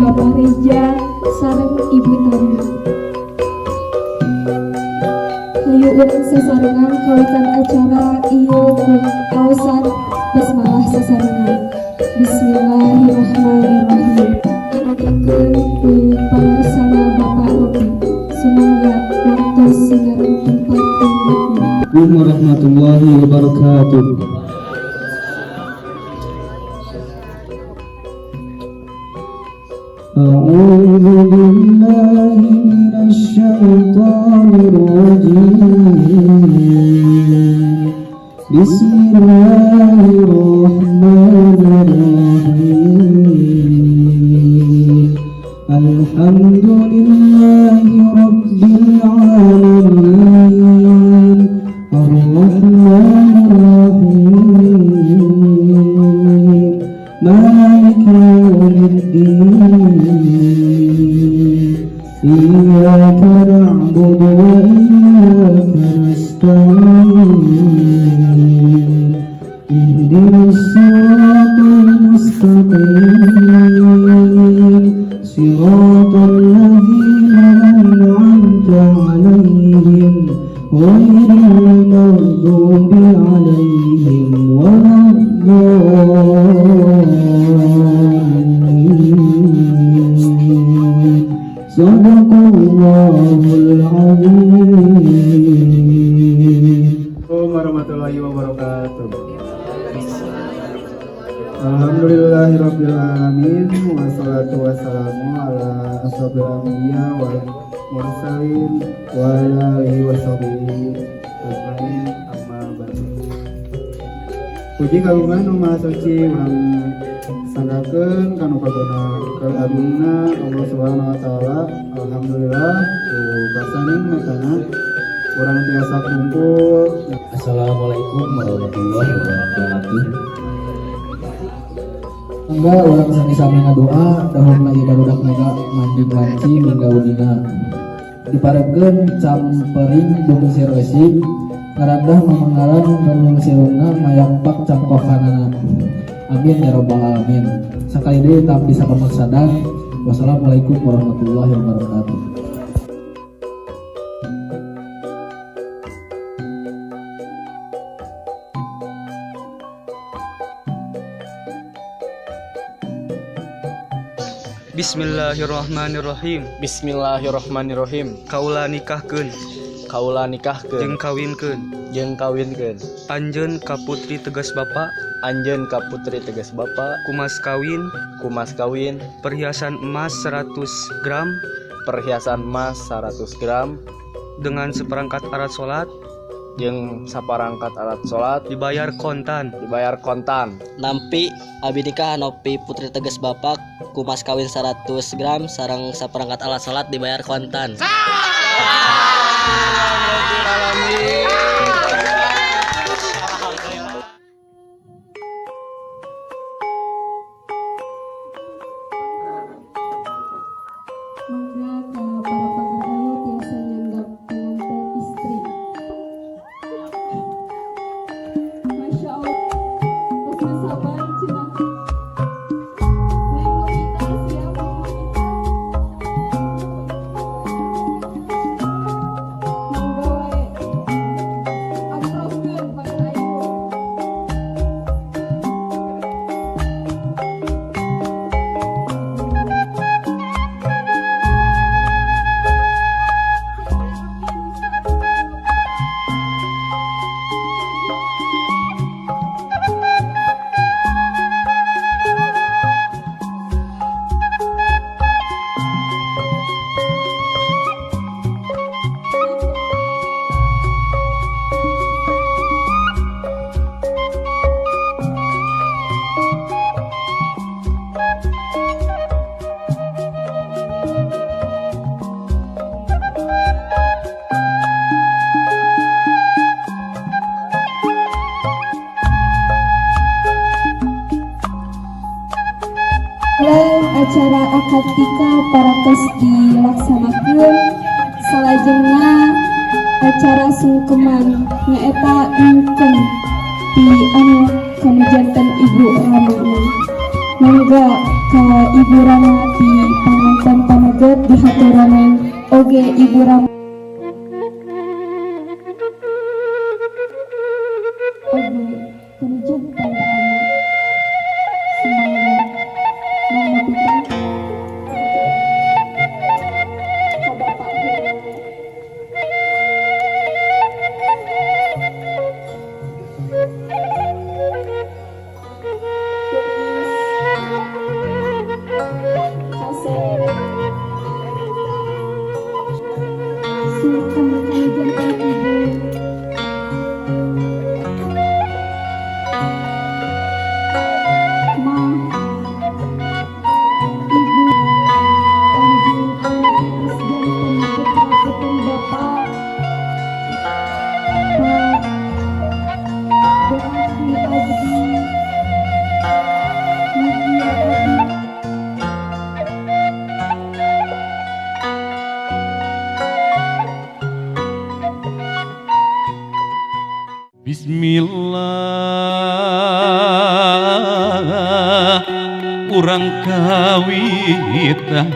Bapak Reja sareng Ibu Tami. Hayu urang sasarengan kawitan acara ieu ku aosan basmalah sasarengan. Bismillahirrahmanirrahim. Diaturkeun ku pangersana Bapak Robi. Sumangga waktu sinareng tempat tunggakna. Assalamualaikum warahmatullahi wabarakatuh. أعوذ بالله من الشيطان الرجيم. بسم الله الرحمن الرحيم. الحمد لله رب العالمين، الرحمن الرحيم، مالك يوم الدين، إياك نعبد وإياك نستعين، اهدنا الصراط المستقيم، صراط الذين أنعمت عليهم، غير المغضوب عليهم ولا الضالين. صدق الله العظيم. Assalamualaikum warahmatullahi wabarakatuh. Alhamdulillahirabbil alamin, wassalatu wassalamu ala asyrofil anbiya wal mursalin wa ala alihi wasahbihi ajmain, amma ba'du. Puji kagungan Nu Maha Suci urang sanggakeun kanu kaguna agungna Allah Subhanahu wa Taala. Alhamdulillah, ku karsaning metana urang tiasa kumpul. Assalamualaikum warahmatullahi wabarakatuh. Mangga urang sami-sami ngadoa dahulna ieu barudak naga manjing wanci mingga udina. Diparebkeun campering bumi sireusi ngarandah mamanggalan nurul sirungna mayangpak cangkokanana. Amin ya rabbal alamin. Sakali deui tampi sapamaksadan. Wassalamualaikum warahmatullahi wabarakatuh. Bismillahirrahmanirrahim. Bismillahirrahmanirrahim. Kaula nikahkeun Kaula nikahkeun jeung kawinkeun jeung kawinkeun anjeun ka putri tegas bapa anjeun ka putri tegas bapa ku mas kawin ku mas kawin perhiasan emas 100 gram perhiasan emas 100 gram dengan seperangkat alat salat jeung saparangkat alat salat dibayar kontan dibayar kontan. Nampi abi nikah Nopi putri tegas bapak ku mas kawin 100 gram sareng saperangkat alat salat dibayar kontan. Mangga ka para pangerayu tiasa nyandak pengantin istri. Masya Allah. Tos geus sabar cenah. Neng Novita siap, Neng Novita. Mangga wae. Amproskeun pangerayu. Lan acara akad nikah parantos dilaksanakeun, salajengna acara sungkeman nyaeta nyungkem ti anu kanu janten ibu ramana. Mangga. Ka Ibu Rama di Pangongkon Pameget dihaturanan oge Ibu Rama oge kanu janten Rama. Sumangga, Mang Novita ka Bapak heula. Geulis, kasep, sungkem kanu janten ibu. Mah, ibu, anjing anu geus janten putra putri Bapak. Pak, doakeun abdi, mugia abdi. Bismillah, urang kawitan.